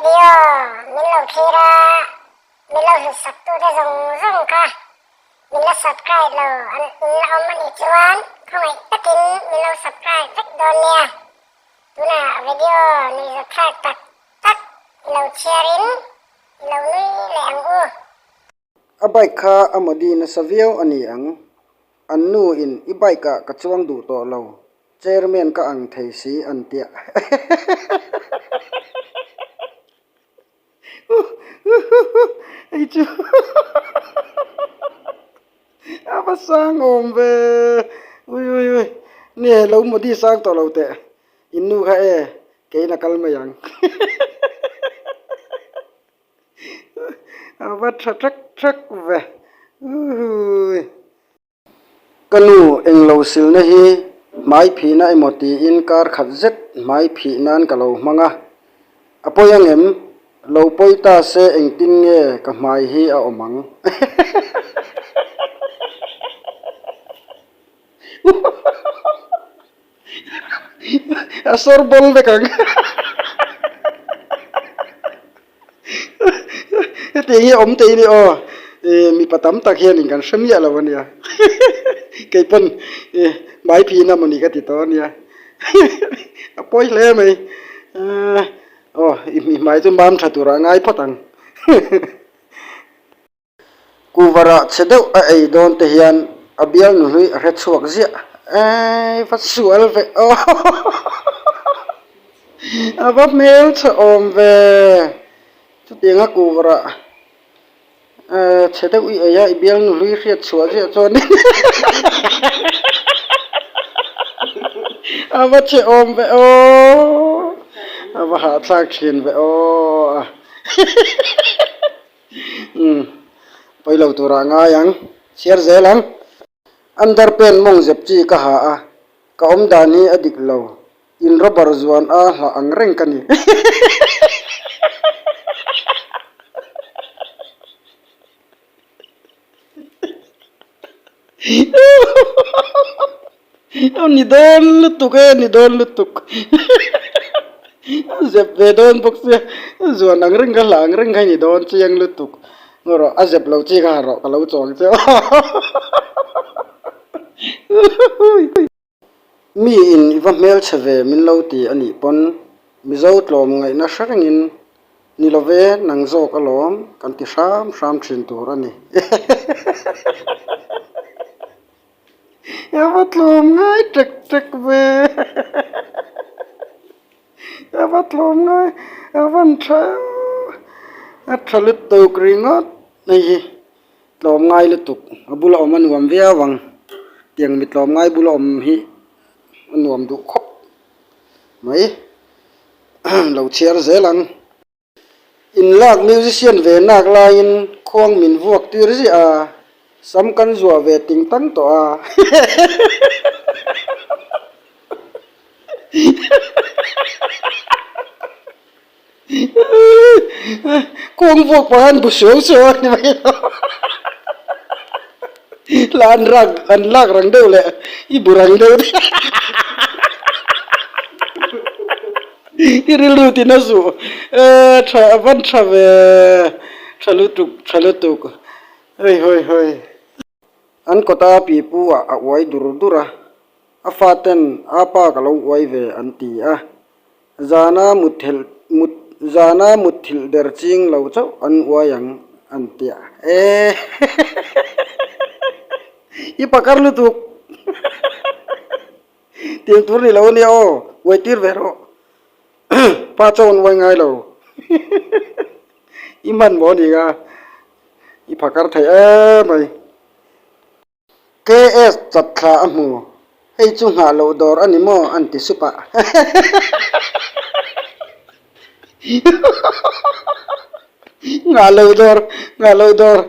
Video min lo thlir a, min lo hlut sak tute zawng zawng kha min la subscribe lo an in la awm anih chuan khawngaih takin min lo subscribe vek dawn nia. Tunah video nuihzathlak tak tak i lo chhiarin i lo nui leh ang u. A bike kha a modi nasa viau a ni ang. An nu in i bike ah ka chuang duh tawh lo, chairman ka ang thei si an tia. Hei chu a va sang awm ve ui ui ui ni lo modi sang tawh lo teh in nu kha e keiin a kal mai ang. A va tha thak thak ve uiui. Ka nu englo silna hi hmai phihna emaw tiin kar khat zet hmai phih nan ka lo hmang a, a pawi angem? Lo pawi ta se engtin nge ka hmai hi a awm ang? A sawr bawl vek ang. Hetiang hi a awm thei a ni aw. Ih mipa tam tak hianin kan hre miah lo a nia. Kei pawn ih hmai phihna mawni ka ti tawh a nia. A pawi hle mai. Aw i hmai chu mam tha turah a ngai phawt ang. Kuvarah chhe deuh a ei dawn te hian a bial nuhlui a hre chhuak ziah eii va sual ve aw a va hmel chhe awm ve chutianga kuvarah chhe deuh i ei a i bial nuhlui hriat chhuah ziah chuan a va chhe awm ve aw a va hahthlak thin ve aw. Umm pawi lo turah ngai ang, chhiar zel ang. Underpant mawng zep chi ka ha a, ka awm dan hi a dik lo, in rubber zuan a hlah ang reng ka ni. Ni dawn lutuk e, ni dawn lutuk. A zep ve dawn bawk sia, zuan ang reng kha hlah ang reng kha ni dawn chiang lutuk. Ngaw rawh, a zep lo chi kha ha rawh ka lo chuang che. Mi in i va hmelchhe ve min lo ti a nih pawn Mizo tlawm ngaihna hre rengin ni lo ve nang zawk alawm kan ti hram hram thin tur a ni. A va tlawm ngai tek tek ve a va tlawm ngai a van tha a tha lutuk ringawt hei hi. Tlawm ngai lutuk a bula awm a nuam viau ang tiang mi tlawm ngai bula awm hi a nuam duh khawp mai lo chhiar zel ang. Inlak musician ve nak laiin khuang min vuak tir ziah a, sam kan zuah ve ting tang tawh a. Kawng vuak pah an bu suau suau a ni mai lo. La an rak an lak rang deuh leh i bu rang deuh te. I rilru tin a zuh e tha a van tha ve tha lutuk tha lutuk hei hawi hawi. An kawta pipu ah a uai dur dur a, a faten a pa ka lo uai ve an ti a. Zana mutthilh mut zana mutthilh der ching lo chauh an uai ang an tia e i pakar lutuk tiang tur ni lo ania aw uai tir ve rawh pa chauh an uai ngai lo i hman maw ni nga i phakar thei emai. KS chat thla a hmu, hei chu nghah loh dawr a ni maw an ti sup a. Nghah loh dawr, nghah loh dawr.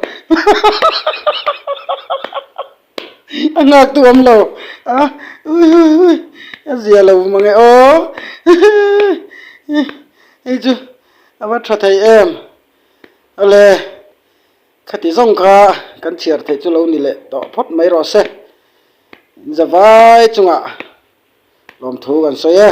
A nghak tu awm lo a, ui ui ui, a zia lo mang e aw. Hei chu a va tha thei em. Awle. Khati zawng kha kan chhiar theih chu lo ni leh tawh phawt mai rawh se. Zavai chungah lawmthu kan sawi e.